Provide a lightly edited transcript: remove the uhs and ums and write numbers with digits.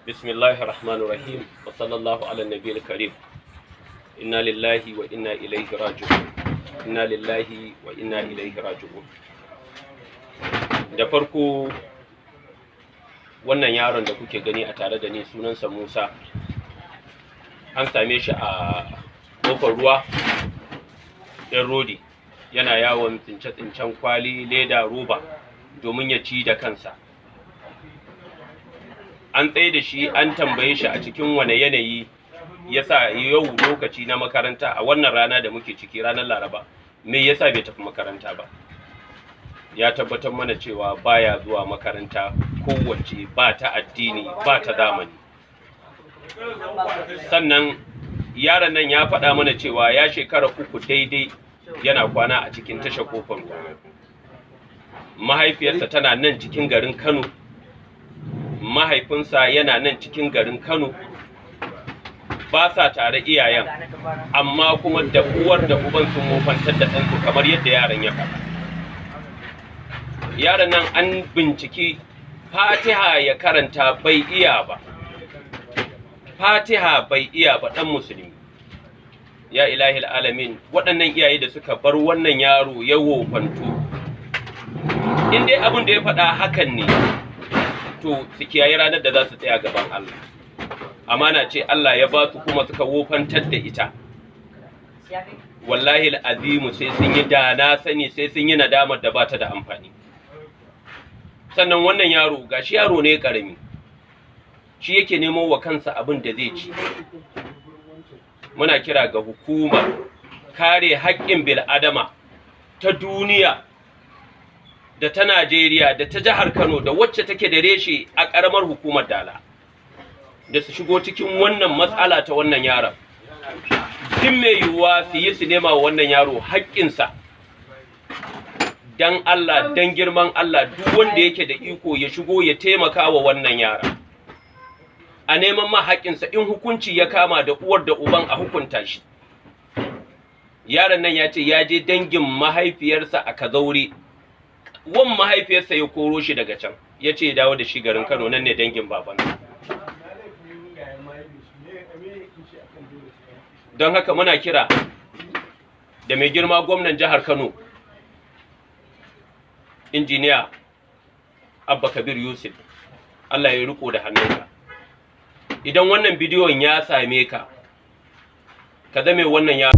Bismillahir Rahmanir Rahim wa sallallahu ala nabiyil karim. Inna lillahi wa inna ilaihi raji'un. Inna lillahi wa inna ilaihi raji'un. Da farko, wannan yaron da kuke gani a tare da ni sunansa Musa. An same shi a kofar ruwa ɗan rodi, yana yawon tsince-tsincen kwali, leda, roba domin ya ci da kansa. An tsaye da shi, an tambaye shi a cikin wane yanayi ya sa yau lokaci na makaranta, a wannan rana da muke ciki, ranar Laraba, me yasa bai tafi makaranta ba. Ya tabbatar mana cewa baya zuwa makaranta kowace, ba ta addini ba ta zamani. Sannan yaron nan ya faɗa mana cewa ya shekara 3 daidai yana kwana a cikin tashar kofar ruwa. Mahaifiyarsa tana nan cikin garin Kano, mahaifinsa yana nan cikin garin Kano. Ba sa tare iyayen, amma kuma da uwar da uban sun wofantar da ɗansu kamar yadda yaron ya faɗa. Yaron nan an binciki Fatiha ya karanta bai iya ba, Fatiha bai iya ba, ɗan musulmi. Ya ilahil alamin, waɗannan iyaye da suka bar wannan yaro ya wofantu, in dai abin da ya faɗa hakan ne, to su kiyaye ranar da za su tsaya gaban Allah. Amana ce Allah ya ba su kuma suka wofantar da ita. Wallahi azimu sai sun yi da na sani, sai sun yi nadamar da ba ta da amfani. Sannan wannan yaro gashi yaro ne karami, shi yake nemo wa kansa abin da zai ci. Muna kira ga hukumar kare haƙƙin bil'adama ta duniya da ta Najeriya da ta jihar Kano da wacce take da reshe a ƙaramar hukumar Dala da su shigo cikin wannan matsala ta wannan yaron. Duk mai yiwuwa su yi su nema wa wannan yaro haƙƙinsa. Dan Allah, dan girman Allah, duk wanda yake da iko ya shigo ya taimaka wa wannan yaron, a neman ma haƙƙinsa. In hukunci ya kama da uwar da uban, a hukunta shi. Yaron nan ya ce ya je dangin mahaifiyarsa a Kazaure, wan mahaifiyarsa ya koro shi daga can, ya ce ya dawo da shi garin Kano, nan ne dangin babansa. Don haka muna kira da mai girma gwamnan jihar Kano, Injiniya Abba Kabir Yusuf, Allah ya riko da hannunka. Idan wannan bidiyon ya same ka, ka zame wannan ya